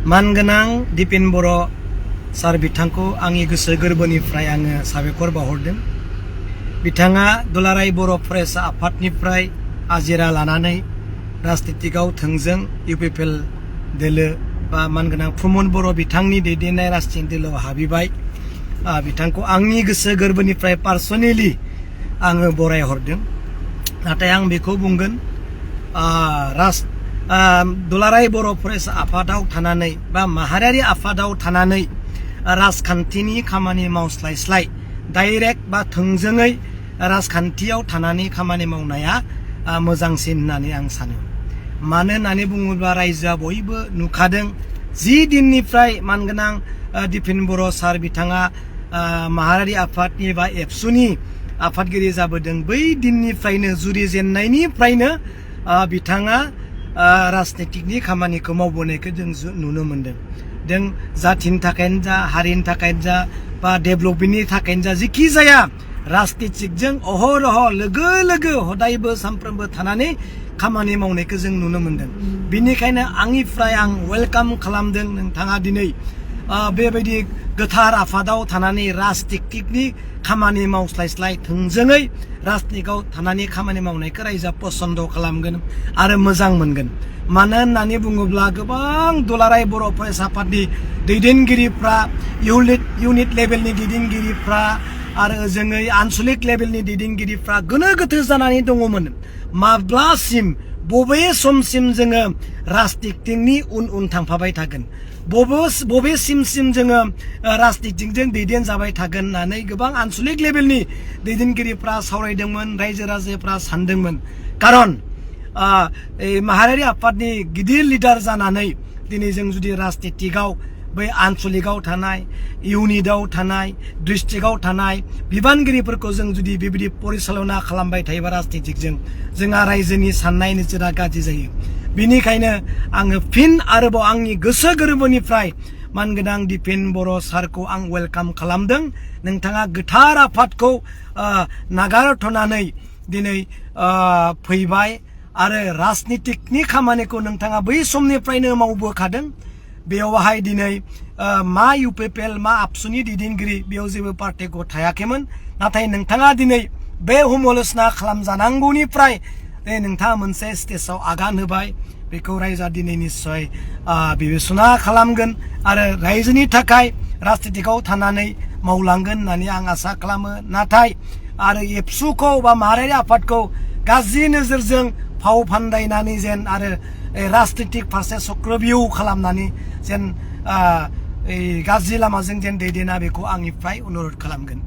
मानगोनां दिपेन बर' सार बिथांखौ आंनि गोसो गोरबोनिफ्राय आङो साबायखर बावहरदों। बिथाङा दुलाराय बर' फरायसा आफादनिफ्राय आजिरा लानानै राजनितिकआव थोंजों इउपिपिएल दोलो बा मानगोनां प्रमद बर' बिथांनि दैदेननाय राजनितिक दोलोआव हाबहैबाय। बिथांखौ आंनि गोसो गोरबोनिफ्राय पार्सनेलि आङो बरायहरदों। नाथाय आं बेखौ बुंगोन, दुलाराय बर' फरायसा आफादाव थानानै बा माहारियारि आफादाव थानानै राजखान्थिनि खामानि मावस्लायस्लाय डाइरेक्ट बा थोंजोङै राजखान्थियाव थानानै खामानि मावनाया मोजांसिन होननानै आं सानो। मानो होननानै बुङोब्ला रायजोआ बयबो नुखादों, जि दिननिफ्राय मानगोनां दिपेन बर' सार बिथाङा माहारियारि आफादनि बा एबसुनि आफादगिरि जाबोदों, बै दिननिफ्रायनो जुरिजेननायनिफ्रायनो बिथाङा राजनितिकनि खामानिखौ मावबोनायखौ जों नुनो मोनदों। जों जाथिनि थाखायनो जा, हारिनि थाखायनो जा, बा डेभेलपमेन्टनि थाखायनो जा, जिखि जाया राजनितिकजों अहरह लोगो लोगो हदायबो सानफ्रोमबो थानानै खामानि मावनायखौ जों नुनो मोनदों। बिनिखायनो आंनिफ्राय आं वेलकाम खालामदों, नोंथाङा दिनै बेबायदि गोथार आफादाव थानानै राजनितिकनि खामानि मावस्लायस्लाय थोंजोङै राजनितिकआव थानानै खामानि मावनायखौ रायजोआ पसन्द खालामगोन आरो मोजां मोनगोन। मानो होननानै बुङोब्ला गोबां दुलाराय बर' फरायसा आफादनि दैदेनगिरिफ्रा, इउनिट लेभेलनि दैदेनगिरिफ्रा आरो ओजोङै आनसलिक लेभेलनि दैदेनगिरिफ्रा गोनो गोथो जानानै दङमोन। माब्लासिम, बबे समसिम जोङो राजनितिकनि उन थांफाबाय थागोन, बबे सिमसिम जोङो राजनितिकजों दैदेनजाबाय थागोन होननानै गोबां आनसलिक लेभेलनि दैदेनगिरिफ्रा सावरायदोंमोन, रायजो राजाफ्रा सानदोंमोन। खारन माहारियारि आफादनि गिदिर लिडार जानानै दिनै जों जुदि राजनितिकआव बै आनसलिकआव थानाय, इउनिटआव थानाय, डिस्ट्रिक्टआव थानाय बिबानगिरिफोरखौ जों जुदि बेबायदि परिचालना खालामबाय थायोबा राजनितिकजों जोंहा रायजोनि साननाय नोजोरा गाज्रि जायो। बिनिखायनो आङो फिन आरोबाव आंनि गोसो गोरबोनिफ्राय मानगोनां दिपेन बर' सारखौ आं वेलकाम खालामदों। नोंथाङा गोथार आफादखौ नागारथ'नानै दिनै फैबाय आरो राजनितिकनि खामानिखौ नोंथाङा बै समनिफ्रायनो मावबोखादों। बेयावहाय दिनै मा इउपिपिएल मा आबसुनि दैदेनगिरि बेयाव जेबो पार्टेग' थायाखैमोन। नाथाय नोंथाङा दिनै बे समाल'चना खालामजानांगौनिफ्राय नोंथाङा मोनसे स्टेजाव आगान होबाय। बेखौ रायजोआ दिनै निस्सय बिबेसना खालामगोन आरो रायजोनि थाखाय राजनितिकआव थानानै मावलांगोन होननानै आं आसा खालामो। नाथाय आरो एबसुखौ बा माहारियारि आफादखौ गाज्रि नोजोरजों फाव फान्दायनानै जेन आरो राजनितिक फारसे चक्रबिउ खालामनानै जेन गाज्रि लामाजों जेन दैदेना, बेखौ आंनिफ्राय अनुरद खालामगोन।